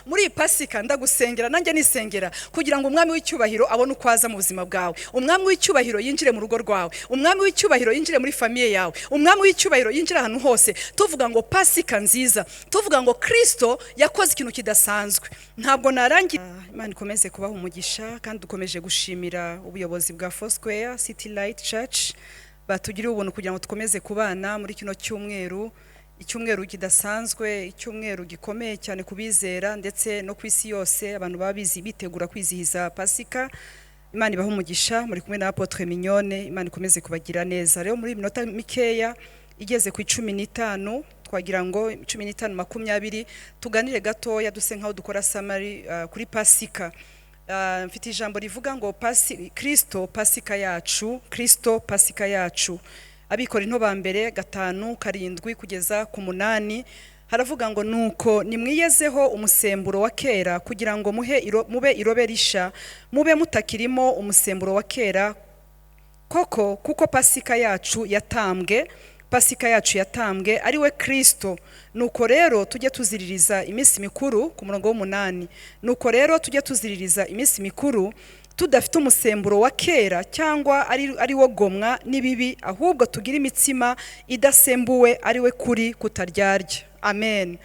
Muri iyi Pasika ndagusengera, nanjye nisengera kugira ngo Umwami w'icyubahiro abone uko aza mu buzima bwawe, Umwami w'icyubahiro yinjire mu rugo rwawe, Umwami w'icyubahiro yinjire muri famille yawe, Umwami w'icyubahiro yinjire ahantu hose. Tuvuga ngo Pasika nziza, tuvuga ngo Kirisito yakoze ikintu kidasanzwe. Ntabwo narangira. Imana ikomeze kubaha umugisha, kandi dukomeje gushimira ubuyobozi bwa Foursquare City Light Church batugiriye ubuntu kugira ngo dukomeze kubana muri kino cyumweru, icyumweru kidasanzwe, icyumweru gikomeye cyane ku bizera ndetse no ku isi yose. Abantu baba bizi bitegura kwizihiza Pasika. Imana ibaha umugisha. Muri kumwe na Apôtre Mignone. Imana ikomeze kubagira neza. Rero muri iyi minota mikeya igeze ku 15, twagira ngo 15, 20, tuganire gatoya, duse nkaho dukora summary kuri Pasika. Mfite ijambo rivuga ngo Kristo Pasika yacu, Kristo Pasika yacu. Abikorinto ba mbere 5:7-8 haravuga ngo: "Nuko nimwiyezeho umusemburo wa kera kugira ngo mube irobe risha, mube mutakirimo umusemburo wa kera koko, kuko Pasika yacu yatambwe, Pasika yacu yatambwe, ari we Kristo. Nuko rero tujye tuziririza iminsi mikuru." Ku murongo w'umunani: "Nuko rero tujye tuziririza iminsi mikuru tudafite umusemburo wa kera, cyangwa ari wo gomwa n'ibibi, ahubwo tugire imitsima idasembuwe, ari we kuri kutaryarya." Amen.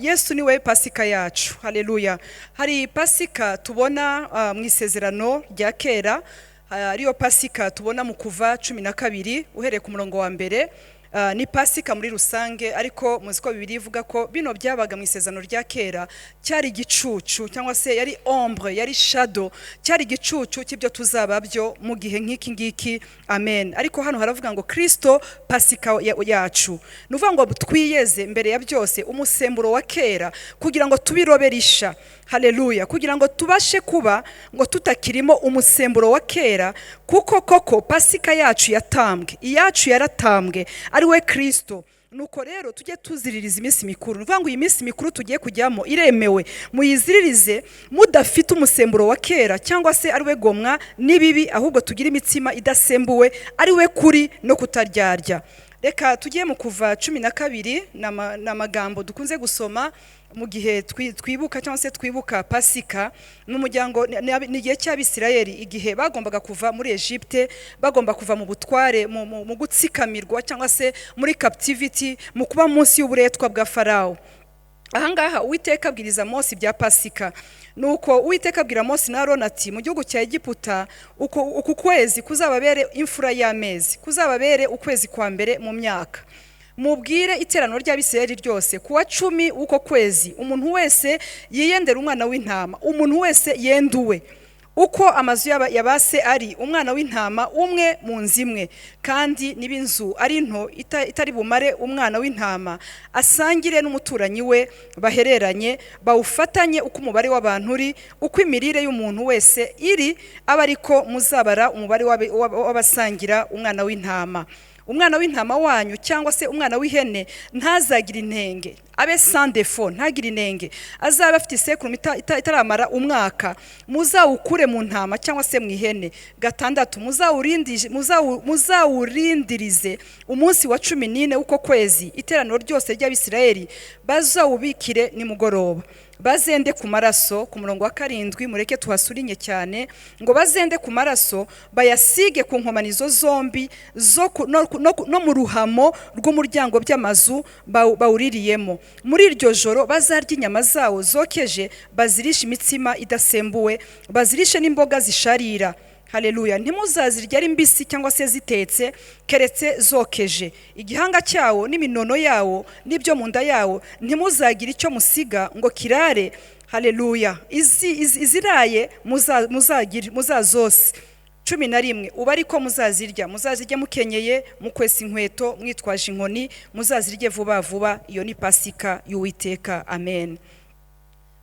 Yesu niwe Pasika yacu. Haleluya. Hari Pasika tubona mu Isezerano rya Kera, ariyo Pasika tubona mu Kuva 12 uhereye ku murongo wa mbere. Ni Pasika muri rusange, ariko muzi ko Bibiliya ivuga ko bino byabaga mu Isezerano rya Kera cyari igicucu, cyangwa se yari ombre, yari shadow, cyari igicucu cy'ibyo tuzaba byo mu gihe nk'iki ngiki. Amen. Ariko hano haravuga ngo Kristo Pasika yacu. Ni ukuvuga ngo twiyeze mbere ya byose umusemburo wa kera kugira ngo tube irobe risha. Haleluya. Kugira ngo tubashe kuba ngo tutakirimo umusemburo wa kera, kuko koko Pasika yacu yatambwe, iyacu yaratambwe, ari we Kristo. Nuko rero tujye tuziririza iminsi mikuru. Ni ukuvuga ngo iyi minsi mikuru tugiye kujyamo iremewe, muyiziririze mudafite umusemburo wa kera, cyangwa se ari we gomwa n'ibibi, ahubwo tugire imitsima idasembuwe, ari we kuri no kutaryarya. Reka tujye mu Kuva 12. Ni amagambo dukunze gusoma mu gihe twibuka cyangwa se twibuka Pasika. Ni umuryango, ni igihe cy'Abisirayeli, igihe bagombaga kuva muri Egypte, bagomba kuva mu butware, mu gutsikamirwa cyangwa se muri captivity, mu kuba munsi y'uburetwa bwa Farawo. Ahangaha Uwiteka abwiriza Mose ibya Pasika. Nuko Uwiteka abwira Mose na Aroni ati: "Mu gihugu cya Egiputa uku kwezi kuzababere imfura y'amezi, kuzababere ukwezi kwa mbere mu myaka. Mubwire iteraniro ry'Abisirayeli ryose, ku wa 10 w'uko kwezi umuntu wese yiyendera umwana w'intama, umuntu wese yenduwe uko amazu ya ba se ari, umwana w'intama umwe mu nzu imwe. Kandi niba inzu ari nto itari bumare umwana w'intama, asangire n'umuturanyi we bahereranye, bawufatanye uko umubare w'abantu uri, uko imirire y'umuntu wese iri, abe ariko muzabara umubare w'abasangira umwana w'intama. Umwana w'intama wanyu cyangwa se umwana w'ihene ntazagire inenge, abe sans défaut, ntagire inenge, azabe afite isekurume itaramara umwaka. Muzawukure mu ntama cyangwa se mu ihene. 6, muzawurindirize umunsi wa 14 w'uko kwezi, iteraniro ryose ry'Abisirayeli bazawubikire nimugoroba, bazende ku maraso." Ku murongo wa 7, mureke tuhasurinye cyane, ngo bazende ku maraso bayasige ku nkomanizo zombi zo no mu ruhamo rw'umuryango by'amazu bawuririyemo. Muri iryo joro bazarya inyama zawo zokeje, bazirishe imitsima idasembuwe, bazirishe n'imboga zisharira. Haleluya. Ntimuzazirya ari mbisi cyangwa se zitetse, keretse zokeje. Igihanga cyawo n'iminono yawo n'ibyo mu nda yawo ntimuzagire icyo musiga ngo kirare. Haleluya. Iziraye muzazose. 11, uba ariko muzazirya, muzazirya mukenyeye, mukwesa inkweto, mwitwaje inkoni, muzazirye vuba vuba. Iyo ni Pasika y'Uwiteka. Amen.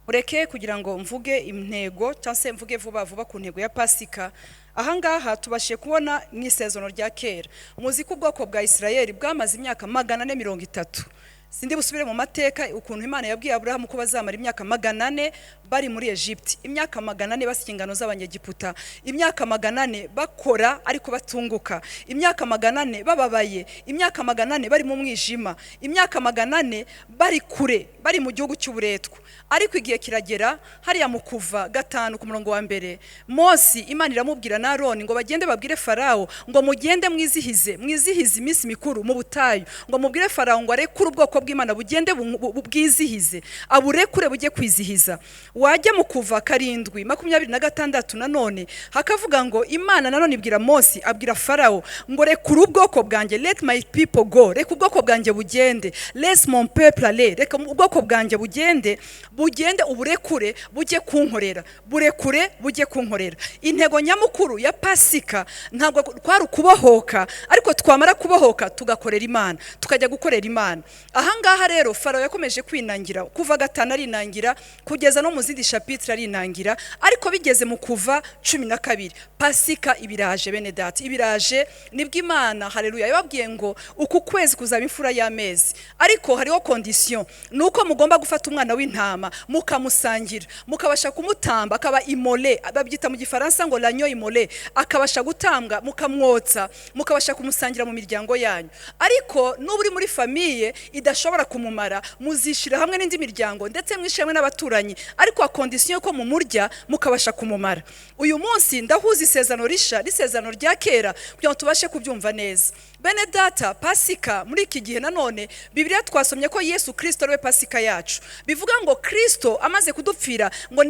Mureke kugira ngo mvuge intego, cyangwa se mvuge vuba vuba ku ntego ya Pasika. Ahangaha tubashije kubona mu Isezerano rya Kera, muzi ko ubwoko bwa Isirayeli bwamaze imyaka 430. Sindi busubire mu mateka ukuntu Imana yabwiye Aburahamu ko bazamara imyaka 400 bari muri Egypte, imyaka 400 basya ingano z'Abanyegiputa, imyaka 400 bakora ariko batunguka, imyaka 400 bababaye, imyaka 400 bari mu mwijima, imyaka 400 bari kure, bari mu gihugu cy'uburetwa. Ariko igihe kiragera hariya mu Kuva 5 ku murongo wa 1, Mose Imana iramubwira na Aroni ngo bagende babwire Farawo ngo mugende mwizihize, mwizihize iminsi mikuru mu butayu, ngo mubwire Farawo ngo arekure ubwoko bw'Imana bugende bwizihize, aburekure bujye kwizihiza. Wajya mu Kuva 7:26 nanone hakavuga ngo Imana nanone ibwira Mose, abwira Farawo ngo rekura ubwoko bwanjye, let my people go, reka ubwoko bwanjye bugende, laisse mon peuple aller, reka ubwoko bwanjye bugende, bugende uburekure bujye kunkorera, burekure bujye kunkorera. Intego nyamukuru ya Pasika ntabwo kwari ukubohoka, ariko twamara kubohoka tugakorera Imana, tukajya gukorera Imana. Ahangaha rero Farawo yakomeje kwinangira, kuva 5 arinangira kugeza no mu zindi chapitre arinangira, ariko bigeze mu Kuva 12 Pasika ibiraje. Bene data, ibiraje. Nibwo Imana, haleluya, yababwiye ngo uku kwezi kuzaba imfura y'amezi, ariko hariho condition, nuko mugomba gufata umwana w'intama mukamusangira, mukabasha kumutamba akaba immolé, babyita mu Gifaransa ngo l'agneau immolé, akabasha gutambwa mukamwotsa, mukabasha kumusangira mu miryango yanyu. Ariko nuba uri muri famille idashobora kumumara, muzishira hamwe n'indi miryango, ndetse mwishyira hamwe n'abaturanyi, ariko condition ko mumurya mukabasha kumumara. Uyu munsi ndahuza isezerano risha n'isezerano rya kera kugira ngo tubashe kubyumva neza. Bene data, Pasika muri iki gihe nanone Bibiliya twasomye ko Yesu Kirisito ariwe Pasika yacu. Bivuga ngo Kirisito amaze kudupfira, ngo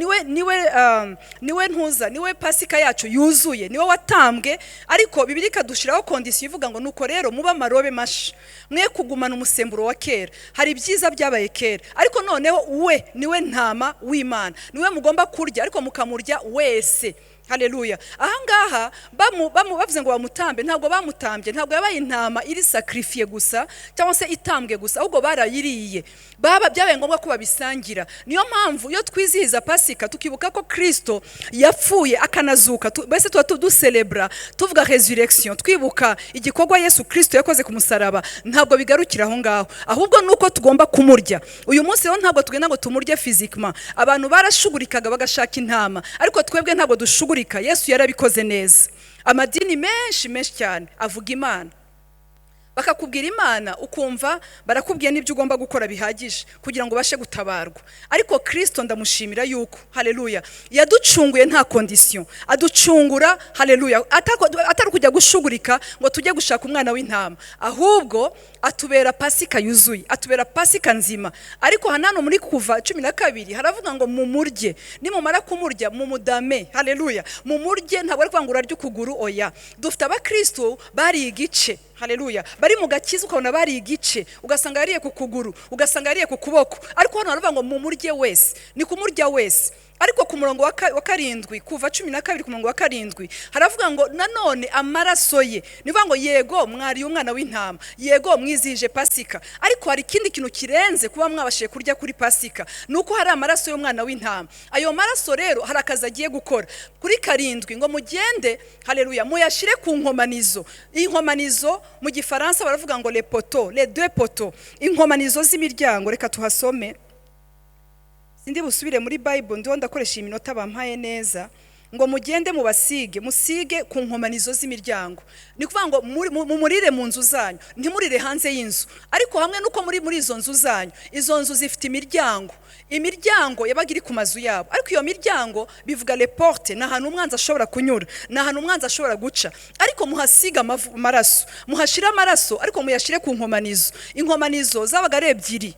niwe ntuza, niwe Pasika yacu yuzuye, niwe watambwe. Ariko Bibiliya ikadushyiraho condition ivuga ngo nuko rero muba amarobe masha, mwe kugumana umusemburo wa kera. Hari ibyiza byabaye kera, ariko noneho we niwe ntama w'Imana, niwe mugomba kurya, ariko mukamurya wese. Haleluya. Ahangaha bavuze ngo bamutambe, ntabwo bamutambye, ntabwo yabaye intama iri sacrifié gusa cyangwa se itambwe gusa, ahubwo barayiriye, baba byabaye ngombwa ko babisangira. Niyo mpamvu iyo twizihiza Pasika tukibuka ko Kirisito yapfuye akanazuka, mbese tuba ducelebra, tuvuga résurrection, twibuka igikorwa Yesu Kirisito yakoze ku musaraba. Ntabwo bigarukira aho ngaho, ahubwo nuko tugomba kumurya. Uyu munsi rero ntabwo tugenda ngo tumurye physiquement. Abantu barashugurikaga bagashaka intama, ariko twebwe ntabwo dushugurika. Yesu yarabikoze neza. Amadini menshi menshi cyane avuga Imana, bakakubwira Imana, ukumva barakubwiye n'ibyo ugomba gukora bihagije kugira ngo ubashe gutabarwa. Ariko Kirisito ndamushimira yuko, haleluya, yaducunguye nta condition, aducungura, haleluya, atari kujya gushugurika ngo tujye gushaka umwana w'intama, ahubwo atubera Pasika yuzuye, atubera Pasika nzima. Ariko hano muri Kuva 12 haravuga ngo mumurye, nimumara kumurya mumudame. Haleluya. Mumurye, ntabwo ari kuvuga ngo urarya ukuguru, oya. Dufite abakristo bariye igice, haleluya, bari mu gakiza, ukabona bariye igice, ugasanga yariye ku kuguru, ugasanga yariye ku kuboko. Ariko hano haravuga ngo mumurye wese, ni kumurya wese. Ariko ku murongo wa 7, Kuva 12 ku murongo wa 7, haravuga ngo nanone amaraso ye. Ni ukuvuga ngo yego mwariye umwana w'intama, yego mwizihije Pasika, ariko hari ikindi kintu kirenze kuba mwabashije kurya kuri Pasika, ni uko hari amaraso y'umwana w'intama. Ayo maraso rero hari akazi agiye gukora. Kuri 7 ngo mugende, haleluya, muyashyire ku nkomanizo. Inkomanizo mu Gifaransa baravuga ngo les poteaux, les deux poteaux, inkomanizo z'imiryango. Reka tuhasome, sindi busubire muri Bible, ndiho ndakoresha iminota bampaye neza. Ngo mugende mubasige, musige ku nkomanizo z'imiryango. Ni ukuvuga ngo mumurire mu nzu zanyu, ntimurire hanze y'inzu. Ariko hamwe n'uko muri izo nzu zanyu, izo nzu zifite imiryango, imiryango yabaga iri ku mazu yabo, ariko iyo miryango bivuga les portes, ni ahantu umwanzi ashobora kunyura, ni ahantu umwanzi ashobora guca. Ariko muhasiga amaraso, muhashire amaraso, ariko muyashyire ku nkomanizo. Inkomanizo zabaga ari ebyiri,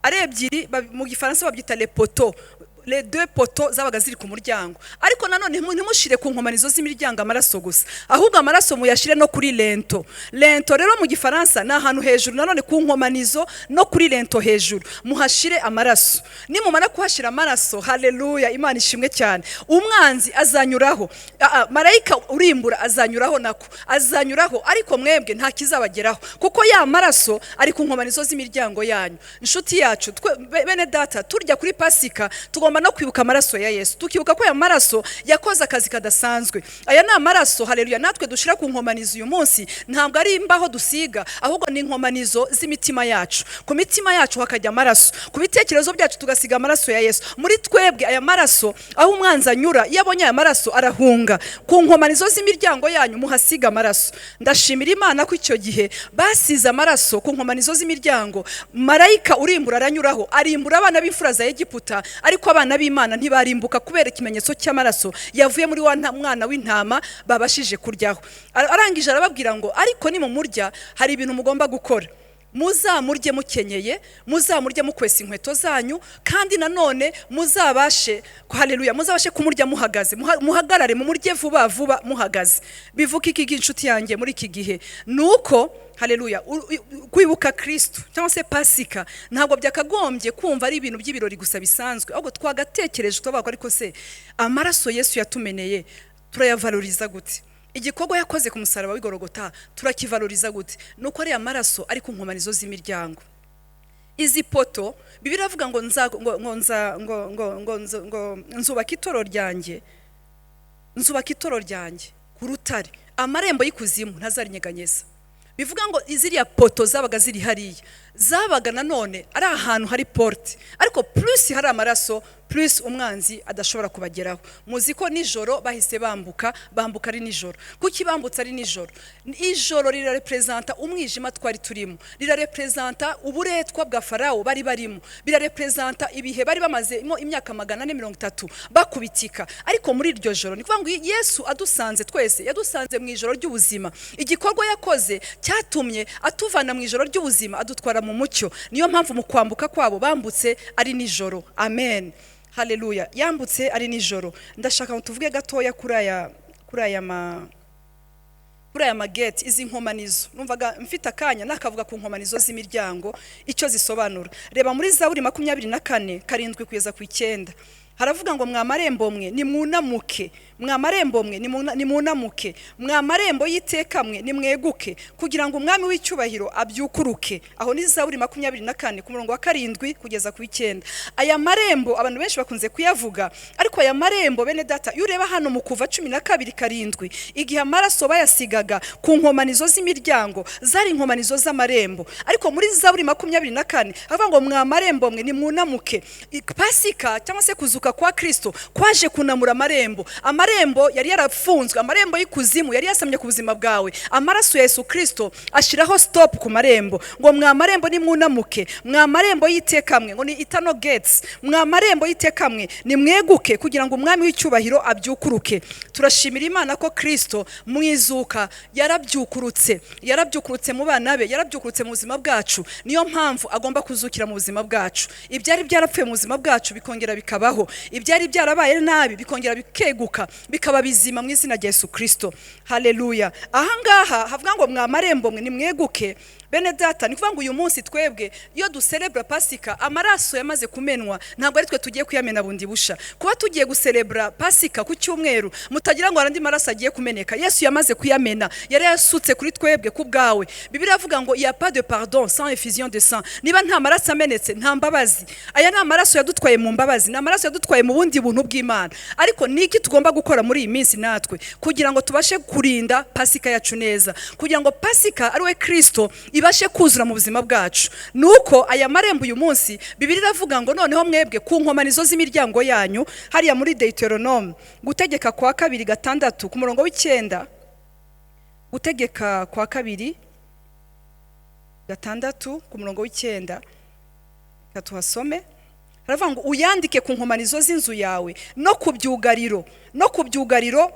ari ebyiri, mu Gifaransa babyita les poteaux, les deux poteaux zabaga ziri ku muryango. Ariko nanone ntimushire ku nkomanizo z'imiryango amaraso gusa, ahubwo amaraso muyashyire no kuri linteau. Linteau rero mu Gifaransa ni ahantu hejuru. Nanone ku nkomanizo no kuri linteau hejuru muhashire amaraso. Nimumara kuhashyira amaraso, haleluya, Imana ishimwe cyane, umwanzi azanyuraho, marayika urimbura azanyuraho, nako azanyuraho, ariko mwebwe nta kizabageraho, kuko ya maraso ari ku nkomanizo z'imiryango yanyu. Inshuti yacu, bene data, turya kuri Pasika tugomba Tugomba no kwibuka amaraso ya Yesu, tukibuka ko aya maraso yakoze akazi kadasanzwe. Aya ni amaraso, haleluya, natwe dushyira ku nkomanizo uyu munsi. Ntabwo ari imbaho dusiga, ahubwo ni inkomanizo z'imitima yacu. Ku mitima yacu hakajya amaraso, ku bitekerezo byacu tugasiga amaraso ya Yesu. Muri twebwe aya maraso, aho umwanzi anyura, iyo abonye aya maraso arahunga. Ku nkomanizo z'imiryango yanyu muhasiga amaraso. Ndashimira Imana ko icyo gihe basize amaraso ku nkomanizo z'imiryango, marayika urimbura aranyuraho, arimbura abana b'imfura za Egiputa, ariko abana b'Imana ntibarimbuka kubera ikimenyetso cy'amaraso yavuye muri wa mwana w'intama babashije kuryaho. Arangije arababwira ngo: "Ariko nimumurya, hari ibintu mugomba gukora. Muzamurye mukenyeye, muzamurye mukwesa inkweto zanyu, kandi nanone muzabashe, haleluya, muzabashe kumurya muhagaze, muhagarare, mumurye vuba vuba muhagaze." Bivuga iki, inshuti yanjye, muri iki gihe? Ni uko, haleluya, kwibuka Kristo cyangwa se Pasika ntabwo byakagombye kumva ari ibintu by'ibirori gusa bisanzwe, ahubwo twagatekereje tukavuga ko: "Ariko se amaraso Yesu yatumeneye turayavaloriza gute? Igikorwa yakoze ku musaraba w'Igorogota turakivaloriza gute?" Nuko ariya maraso ari ku nkomanizo z'imiryango, izi poto, Bibiliya iravuga ngo nza ngo ngo nza ngo ngo ngo nzu- ngo nzubaka itorero ryanjye, nzubaka itorero ryanjye ku rutare, amarembo y'ikuzimu ntazarinyeganyeza. Bivuga ngo ziriya poto zabaga ziri hariya, zabaga nanone ari ahantu hari porte, ariko plus hari amaraso, plus umwanzi adashobora kubageraho. Muzi ko nijoro bahise bambuka, bambuka ari nijoro. Kuki bambutse ari nijoro? Ijoro rirarepresenta umwijima twari turimo, rirarepresenta uburetwa bwa Farawo bari barimo, birarepresenta ibihe bari bamazemo imyaka 430 bakubitika. Ariko muri iryo joro, ni ukuvuga ngo Yesu adusanze twese, yadusanze mu ijoro ry'ubuzima. Igikorwa yakoze cyatumye atuvana mu ijoro ry'ubuzima, adutwara mu mucyo. Niyo mpamvu mu kwambuka kwabo bambutse ari nijoro. Amen, haleluya. Yambutse ari nijoro. Ndashaka ngo tuvuge gatoya kuri aya mageti, izi nkomanizo. Numvaga mfite akanya nakavuga ku nkomanizo z'imiryango, icyo zisobanura. Reba muri Zaburi 24:7-9, haravuga ngo: "Mwa marembo mwe, nimwunamuke, mwa marembo mwe, nimunamuke, mwa marembo y'iteka mwe, nimweguke, kugira ngo umwami w'icyubahiro abyukuruke." Aho ni Zaburi 24 ku murongo wa 7 kugeza ku 9. Aya marembo abantu benshi bakunze kuyavuga, ariko aya marembo, bene data, iyo ureba hano mu Kuva 12:7, igihe amaraso bayasigaga ku nkomanizo z'imiryango, zari inkomanizo z'amarembo. Ariko muri Zaburi 24 havuga ngo: "Mwa marembo mwe, nimwunamuke." Pasika cyangwa se kuzuka kwa Kristo kwaje kunamura amarembo, amarembo yari yarafunzwe, amarembo y'ikuzimu yari yasamye ku buzima bwawe. Amaraso ya Yesu Kristo ashyiraho stop ku marembo, ngo: "Mwa marembo, nimwunamuke, mwa marembo y'iteka mwe," ngo ni eternal gates, "mwa marembo y'iteka mwe, nimweguke, kugira ngo umwami w'icyubahiro abyukuruke." Turashimira Imana ko Kristo mu izuka yarabyukurutse, yarabyukurutse mu bana be, yarabyukurutse mu buzima bwacu. Niyo mpamvu agomba kuzukira mu buzima bwacu, ibyari byarapfuye mu buzima bwacu bikongera bikabaho, ibyari byarabaye nabi bikongera bikeguka, bikaba bizima mu izina rya Yesu Kristo. Haleluya. Ahangaha havuga ngo: "Mwa marembo mwe, nimweguke." Bene data, ni ukuvuga ngo uyu munsi twebwe iyo duserebura Pasika, amaraso yamaze kumenwa, ntabwo ari twe tugiye kuyamena bundi busha. Kuba tugiye guserebura Pasika ku cyumweru, mutagira ngo hari andi maraso agiye kumeneka. Yesu yamaze kuyamena, yari yasutse kuri twebwe ku bwawe. Bibiliya iravuga ngo: "Il y a pas de pardon sans effusion de sang." Niba nta maraso amenetse, nta mbabazi. Aya ni amaraso yadutwaye mu mbabazi, ni amaraso yadutwaye mu bundi buntu bw'Imana. Ariko ni iki tugomba gukora muri iyi minsi natwe kugira ngo tubashe kurinda Pasika yacu neza, kugira ngo Pasika ari we Kristo ibashe kuzura mu buzima bwacu? Ni uko aya marembo uyu munsi, Bibiliya iravuga ngo: "Noneho mwebwe, ku nkomanizo z'imiryango yanyu." Hariya muri Deuteronome, Gutegeka kwa Kabiri 6 ku murongo wa 9, Gutegeka kwa Kabiri 6 ku murongo wa 9, reka tuhasome. Haravuga ngo: "Uyandike ku nkomanizo z'inzu yawe no ku byugariro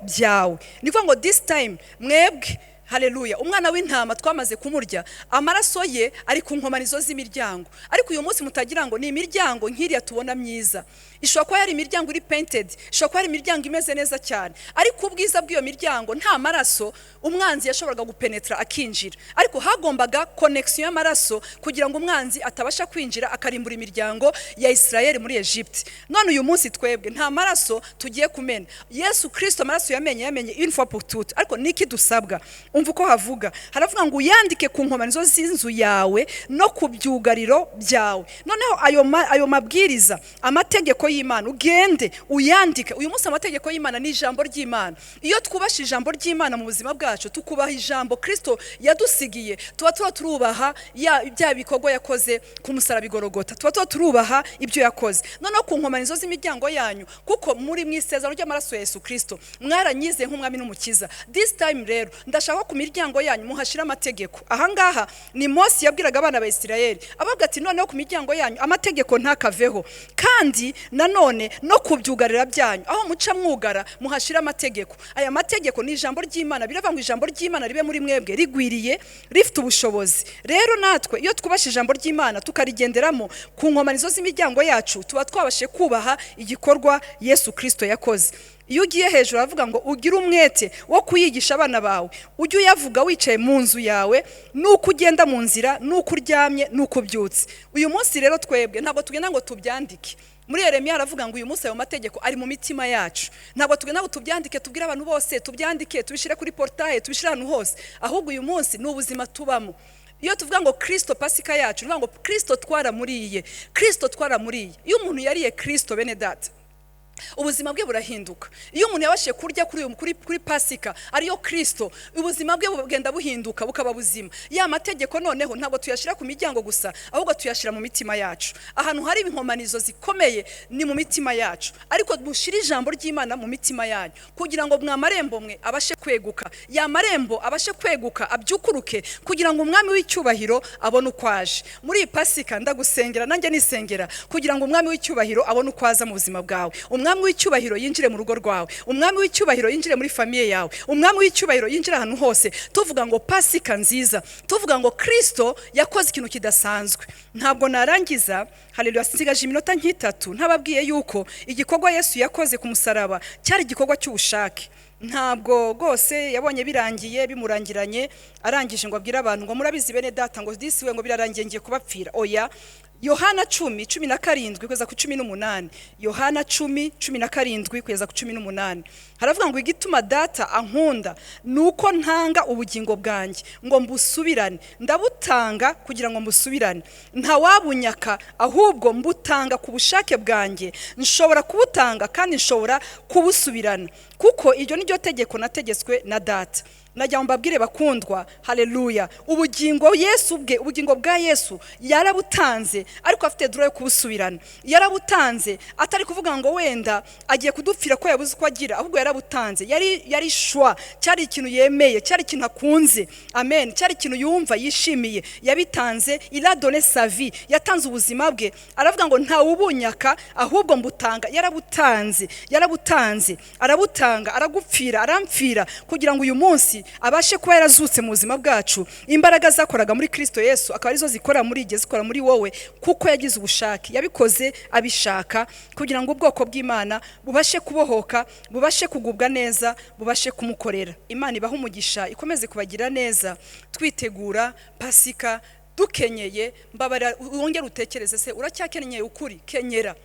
byawe." Ni ukuvuga ngo this time mwebwe, haleluya, umwana w'intama twamaze kumurya, amaraso ye ari ku nkomanizo z'imiryango. Ariko uyu munsi mutagira ngo ni imiryango nk'iriya tubona myiza. Ishobora kuba yari imiryango iri painted, ishobora kuba ari imiryango imeze neza cyane, ariko ubwiza bw'iyo miryango, nta maraso, umwanzi yashoboraga gupenetra akinjira. Ariko hagombaga connection y'amaraso kugira ngo umwanzi atabasha kwinjira akarimbura imiryango ya Israel muri Egypte. None uyu munsi twebwe nta maraso tugiye kumena. Yesu Kristo amaraso yamenye, yamenye une fois pour toutes. Ariko niki dusabwa? Umva Umva uko havuga, haravuga ngo uyandike ku nkomanizo z'inzu yawe no ku byugariro byawe. Noneho ayo mabwiriza, amategeko y'Imana, ugende uyandike. Uyu munsi amategeko y'Imana ni ijambo ry'Imana. Iyo twubashe ijambo ry'Imana mu buzima bwacu, tukubaha ijambo Kristo yadusigiye, tuba turubaha bya bikorwa yakoze ku musaraba i Golgotha, tuba turubaha ibyo yakoze. Noneho ku nkomanizo z'imiryango yanyu, kuko muri mu isezerano ry'amaraso ya Yesu Kristo mwaranyize nk'umwami n'umukiza. This time rero ndashaka ku miryango yanyu muhashira amategeko. Ahangaha ni Mose yabwiraga abana ba Isirayeli, ababwira ati noneho ku miryango yanyu amategeko ntakaveho, kandi nanone no kubyugarira byanyu aho muca mwugara muhashira amategeko. Aya mategeko ni ijambo ry'Imana. Biravuga ngo ijambo ry'Imana ribe muri mwebwe rigwiriye, rifite ubushobozi. Rero natwe iyo twubashe ijambo ry'Imana tukarigenderamo ku nkomanizo z'imiryango yacu, tuba twabashe kubaha igikorwa Yesu Kristo yakoze. Iyo ugiye hejuru aravuga ngo ugire umwete wo kuyigisha abana bawe, ujye uyavuga wicaye mu nzu yawe, nuko ugenda mu nzira, nuko uryamye, nuko ubyutse. Uyu munsi rero twebwe ntabwo tugenda ngo tubyandike. Muri Yeremiya aravuga ngo uyu munsi ayo mategeko ari mu mitima yacu. Ntabwo tugenda ngo tubyandike tubwire abantu bose, tubyandike tubishyire kuri portail, tubishyire ahantu hose, ahubwo uyu munsi ni ubuzima tubamo. Iyo tuvuga ngo Kristo pasika yacu, ni ngo Kristo twaramuriye, Kristo twaramuriye. Iyo umuntu yariye Kristo, bene data, ubuzima bwe burahinduka. Iyo umuntu yabashije kurya kuri pasika ariyo Kristo, ubuzima bwe bugenda buhinduka bukaba buzima. Ya mategeko noneho ntabwo tuyashyira ku miryango gusa, ahubwo tuyashyira mu mitima yacu. Ahantu hari inkomanizo zikomeye ni mu mitima yacu, ariko mushyire ijambo ry'Imana mu mitima yanyu kugira ngo mwa marembo mwe abashe kweguka, ya marembo abashe kweguka abyukuruke, kugira ngo umwami w'icyubahiro abone uko aje. Muri iyi pasika ndagusengera, nanjye nisengera, kugira ngo umwami w'icyubahiro abone uko aza mu buzima bwawe. Umwami w'icyubahiro yinjire mu rugo rwawe, umwami w'icyubahiro yinjire muri famille yawe, umwami w'icyubahiro yinjire ahantu hose. Tuvuga ngo pasika nziza, tuvuga ngo Kristo yakoze ikintu kidasanzwe. Ntabwo narangiza, haleluya, nsigaje iminota nk'itatu, ntababwiye yuko igikorwa Yesu yakoze ku musaraba cyari igikorwa cy'ubushake. Ntabwo rwose yabonye birangiye bimurangiranye, arangije ngo abwire abantu ngo murabizi bene data, ngo disi we ngo birarangiye ngiye kubapfira. Oya. Yohana 10:17 kugeza ku 18, Yohana 10:17 kugeza ku 18, haravuga ngo igituma data ankunda ni uko ntanga ubugingo bwanjye ngo mbusubirane. Ndabutanga kugira ngo mbusubirane, ntawabunyaka, ahubwo mbutanga ku bushake bwanjye. Nshobora kubutanga kandi nshobora kubusubirana, kuko iryo ni ryo tegeko nategetswe na data. Najya ngo mbabwire bakundwa, haleluya, ubugingo Yesu ubwe, ubugingo bwa Yesu yarabutanze, ariko afite droit yo kubusubirana. Yarabutanze atari kuvuga ngo wenda agiye kudupfira ko yabuze uko agira, ahubwo yarabutanze yari choix, cyari ikintu yemeye, cyari ikintu akunze, amen, cyari ikintu yumva yishimiye. Yabitanze, il a donné sa vie, yatanze ubuzima bwe. Aravuga ngo ntawubunyaka, ahubwo mbutanga. Yarabutanze, yarabutanze, arabutanga, aragupfira, arampfira, kugira ngo uyu munsi abashe kuba yarazutse mu buzima bwacu. Imbaraga zakoraga muri Kristo Yesu akaba arizo zikora muri igihe, zikora muri wowe, kuko yagize ubushake, yabikoze abishaka, kugira ngo ubwoko bw'Imana bubashe kubohoka, bubashe kugubwa neza, bubashe kumukorera. Imana ibahe umugisha, ikomeze kubagira neza. Twitegura pasika dukenyeye, mbabara wongere utekereze, se uracyakenyeye ukuri? Kenyera.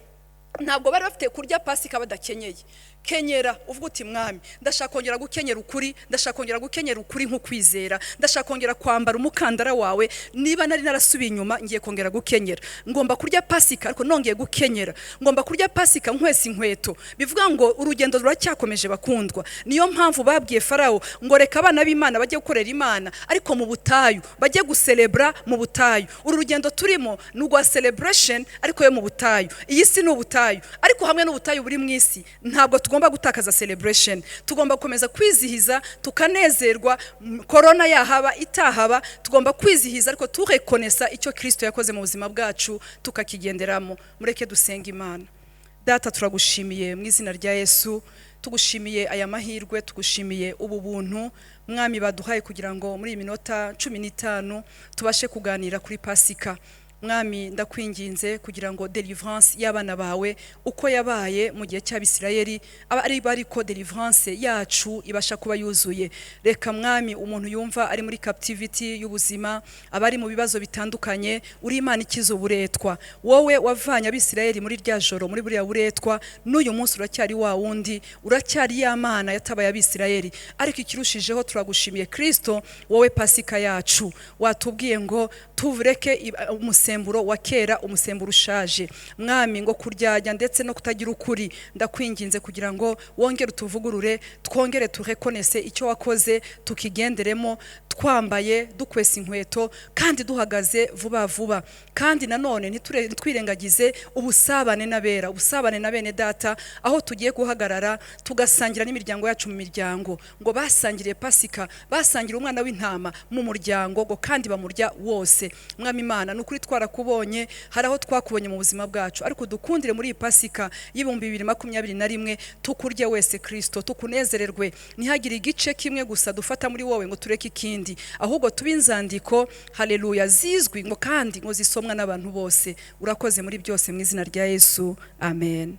Ntabwo bari bafite kurya pasika badakenyeye. Kenyera uvuga uti mwami, ndashaka kongera gukenyera ukuri, ndashaka kongera gukenyera ukuri nk'ukwizera, ndashaka kongera kwambara umukandara wawe. Niba nari narasubiye inyuma, ngiye kongera gukenyera. Ngomba kurya pasika ariko nongeye gukenyera. Ngomba kurya pasika nkwesa inkweto. Bivuga ngo urugendo ruracyakomeje bakundwa. Niyo mpamvu babwiye Farawo ngo reka abana b'Imana bajye gukorera Imana, ariko mu butayu, bajye guselebra mu butayu. Uru rugendo turimo ni urwa celebration ariko yo mu butayu. Iyi si ni ubutayu, ariko hamwe n'ubutayu buri mu isi ntabwo tugomba gutakaza celebration. Tugomba gukomeza kwizihiza tukanezerwa. Corona yahaba itahaba, tugomba kwizihiza, ariko turekonesa icyo Kristo yakoze mu buzima bwacu, tukakigenderamo. Mureke dusenga Imana. Data, turagushimiye mu izina rya Yesu. Tugushimiye aya mahirwe, tugushimiye ubu buntu mwami baduhaye kugira ngo muri iyi minota 15 tubashe kuganira kuri pasika. Mwami, ndakwinginze kugira ngo deliverance y'abana bawe uko yabaye mu gihe cy'Abisirayeli aba ari bariko deliverance yacu ibasha kuba yuzuye. Reka Mwami, umuntu yumva ari muri captivity y'ubuzima, abari mu bibazo bitandukanye, uri Imana ikiza uburetwa. Wowe wavanye Abisirayeli muri rya joro muri buriya buretwa, n'uyu munsi uracyari wa wundi, uracyari ya Mana yatabaye Abisirayeli. Ariko ikirushijeho, turagushimiye Kristo, wowe Pasika yacu. Watubwiye ngo tuvureke umusemburo wa kera, umusemburo ushaje, Mwami, ngo kuryajya ndetse no kutagira ukuri. Ndakwinginze kugira ngo wongere utuvugurure, twongere turekonese icyo wakoze, tukigenderemo twambaye, dukwesa inkweto kandi duhagaze vuba vuba. Kandi nanone ntitwirengagize ubusabane n'abera, ubusabane na bene data, aho tugiye guhagarara tugasangira n'imiryango yacu mu miryango. Ngo basangiriye Pasika, basangira umwana w'intama mu muryango, ngo kandi bamurya wose. Mwami Imana, ni ukuri twarakubonye, hari aho twakubonye mu buzima bwacu, ariko dukundire muri iyi Pasika y'2021 tukurye wese Kristo, tukunezererwe. Ntihagire igice kimwe gusa dufata muri wowe ngo tureke ikindi, ahubwo tube inzandiko, haleluya, zizwi ngo kandi ngo zisomwa n'abantu bose. Urakoze muri byose, mu izina rya Yesu, amen.